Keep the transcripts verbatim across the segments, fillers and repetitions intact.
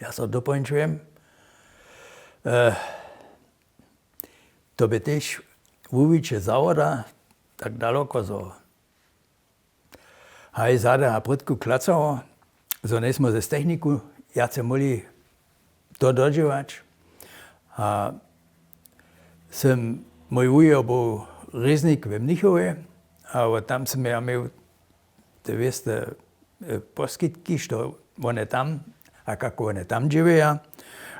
Ja so dopońčujem. E, to by tež wuwiće zawoda tak daloko, zo haj zady a prědku klacało, zo njejsmy z techniku wjace móhli to dodźěłać. A sym, mój wujo był rěznik we Mnichowje, a wot tam sym ja měł te wěste, e, poskitki, što wone tam, a kako wone tam dźěłuja.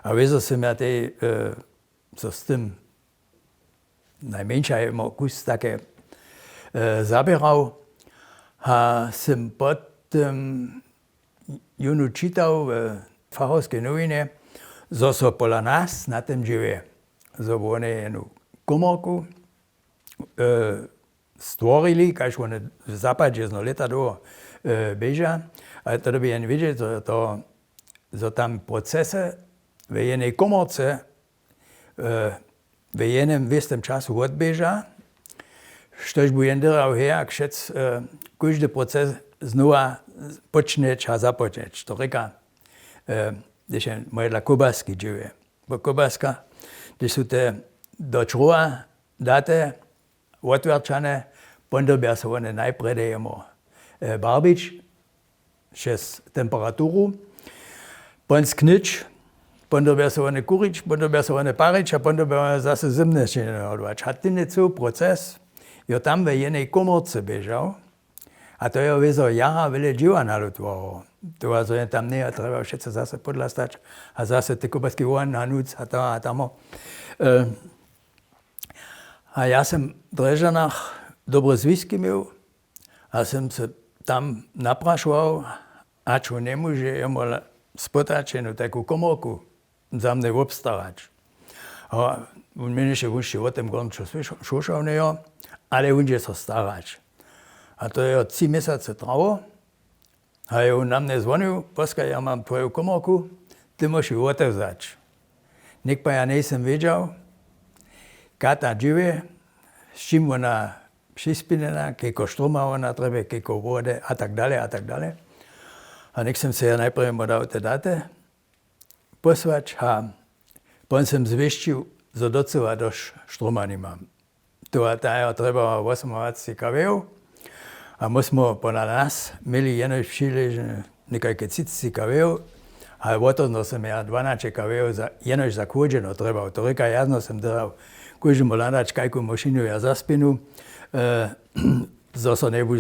A wězo sym ja tej, e, so z tym najmjeńša jemu kus take, e, zaběrał. A sym potom jónu čitał w fachowskej nowinje, zo so pola nas na tym dźěłje, zo wone jednu komorku, e, stworili, kaž wone w zapadźe zno lěta dołho, e, běža. Ale to dyrbi jen wědźeć, zo, to, zo tam procesy w jenej komorce, e, w jenym wěstym času wotběža, štož bu jen dyrał hejak wšec, e, kóždy proces znowa počnjeć a započnjeć. To rěka, e, hdyž je moje dla kobaski dźěłje. Bo kobaska, hdyž su te do črowa date, wotwjerćane, pon dyrbja so wone najprjedy jemo, e, barbić přez temperaturu, pon sknyć, pon dyrbja so wone kurić, pon dyrbja so wone parić a pon dyrbja wone zase zymne činjenje odwać. A tyn je cyły proces jo tam we jenej komorce běžał. A to je wězo jara wjele dźěła nalutowało. To, a zo je tam njeje, trjeba wšetcy zase podlastać a zase te kobaski won a nuc a tam a tamo. E, a ja sym w Drježdźanach dobre zwiski měł a sym se tam naprašował, hač wón njemóže jemu la-, spytać jednu tajku komorku za mnje wobstarać. A wón měnješe, wón sće wo tym gornčo słyšał, njejo, ale wón dźe so starać. A to je tři měsace trało. A je wón na mnje zwonił: „Poskaj, ja mam twoju komorku, ty móžeš ju wotewzać.“ Něk pa ja njejsym wědźał, kata dźěłje, z čim wona přispěnjena, kejko štroma wona trjebje, kejko wody a tak dalej a tak dalej. A něk sym se ja najprjedy mu dał te daty posłać a pon sym zwěsćił, zo docyła dosć štroma nimam. To a ta jo trjeba wosomawacci kawejow. A my smo pola nas měli jenož přiležne někajke třiceći kawejow, ale wotodno sym ja dwanaće kawejow za, jenož za chłódźeno trjebał. To rěka, ja zno sym dyrał kóždemu hladać, kajku mašinu ja zaspěnu, e, zo so njebu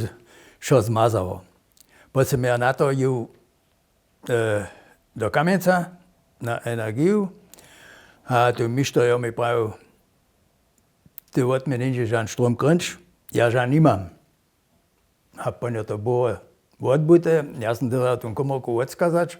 wšo zmazało. Potom sym ja na to jěł, e, do Kamjenca na energiju. A tu mišter jo mi prajił: „Ty wot mnje něhdźe žan štrom krynč, ja žan nimam.“ A pon jo to było wotbute, ja sym dyrbjał tu komorku wotskazać.